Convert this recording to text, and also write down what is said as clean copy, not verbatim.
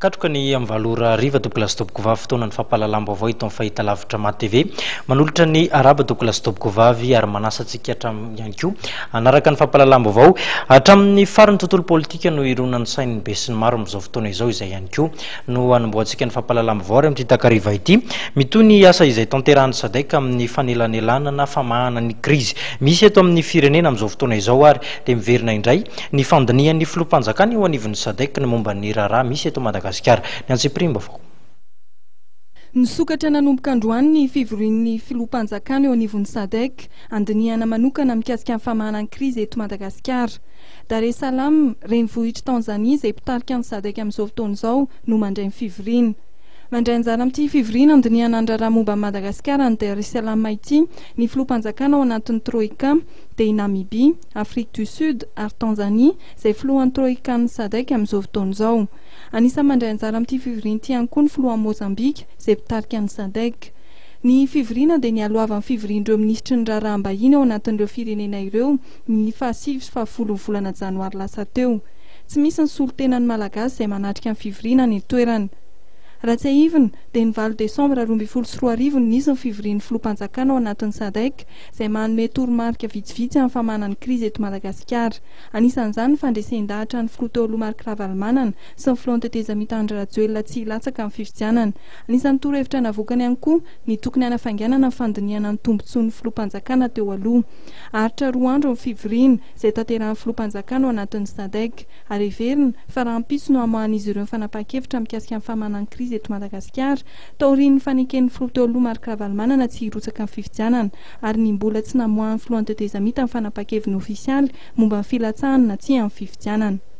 Katroka ny amin'ny 8 ora hariva, tompokolahy sy tompokovavy, fotoanan'ny fampahalalam-baovao eto amin'ny fahitalavitra Ma TV. Manolotra ny arahaba tompokolahy sy tompokovavy ary manasa antsika hatramin'ny ihany koa hanaraka ny fampahalalam-baovao hatramin'ny farany. Tontolo politika no ironan'ny sain'ny besinimaro amin'izao fotoana izao, izay ihany koa no hanombohantsika ny fampahalalam-baovao ary amin'ity takariva ity. Mitohy ny asa izay tanterahan'ny Sadec amin'ny fanelanelanana famahana ny krizy misy eto amin'ny firenena amin'izao fotoana izao ary dia miverina indray ny fandinihan'ny filoham-panjakana eo anivon'ny Sadec ny momba ny raharaha misy eto Madagasikara. Ny antsipiriam-baovao. Nisokatra nanomboka androany ny fivorian'ny filoham-panjakana eo anivon'ny Sadec, handinihana manokana mikasika ny famahana ny krizy eto Madagasikara. Dar es Salaam, renivohitr'i Tanzania izay mpitarika ny Sadec amin'izao fotoana izao no mandray ny fivoriana. Mandray anjara amin'ity fivoriana handinihana ny raharaha momba an'i Madagasikara any Dar es Salaam ity ny filoham-panjakana ao anatin'ny Troika, dia i Namibia, Afrique du Sud ary Tanzanie, izay filohan'ny Troika-n'ny Sadec amin'izao fotoana izao. Anisan'ny mandray anjara amin'ity fivoriana ity ihany koa ny filohan'i Mozambika, izay mpitarika ny Sadec. Ny fivoriana dia nialohavan'ny fivorian'ireo minisitry ny raharaham-bahiny ao anatin'ireo firenena ireo ny fahasivy sy fahafolon'ny volana janoary lasa teo. Tsy misy ny solontenan'ny Malagasy izay manatrika ny fivoriana any an-toerana. Raha tsiahivina, dia ny 8 desambra 2012 no nisy ny fivorian'ny filoham-panjakana ao anatin'ny Sadec, izay manome toromarika vitsivitsy amin'ny famahana ny krizy eto Madagasikara. Anisan'izany ny fandresen-dahatra ny filoha teo aloha Marc Ravalomanana sy ny filohan'ny tetezamita Andry Rajoelina tsy hilatsaka amin'ny fifidianana. Anisan'ny torohevitra navoakany ihany koa ny tokony hanafainganana ny fandinihana ny tombontsoan'ny filoham-panjakana teo aloha. Haharitra roa andro ny fivoriana, izay tanterahin'ny filoham-panjakana ao anatin'ny Sadec. Ary heverina fa rahampitso no hamoahan'izy ireo ny fanapahan-kevitra mikasika ny famahana ny krizy eto Madagasikara. Taorian'ny faneken'ny filoha teo aloha Marc Ravalomanana tsy hirotsaka amin'ny fifidianana ary ny mbola tsy namoahan'ny filohan'ny tetezamita ny fanapahan-keviny ofisialy momba ny filatsahany na tsia amin'ny fifidianana.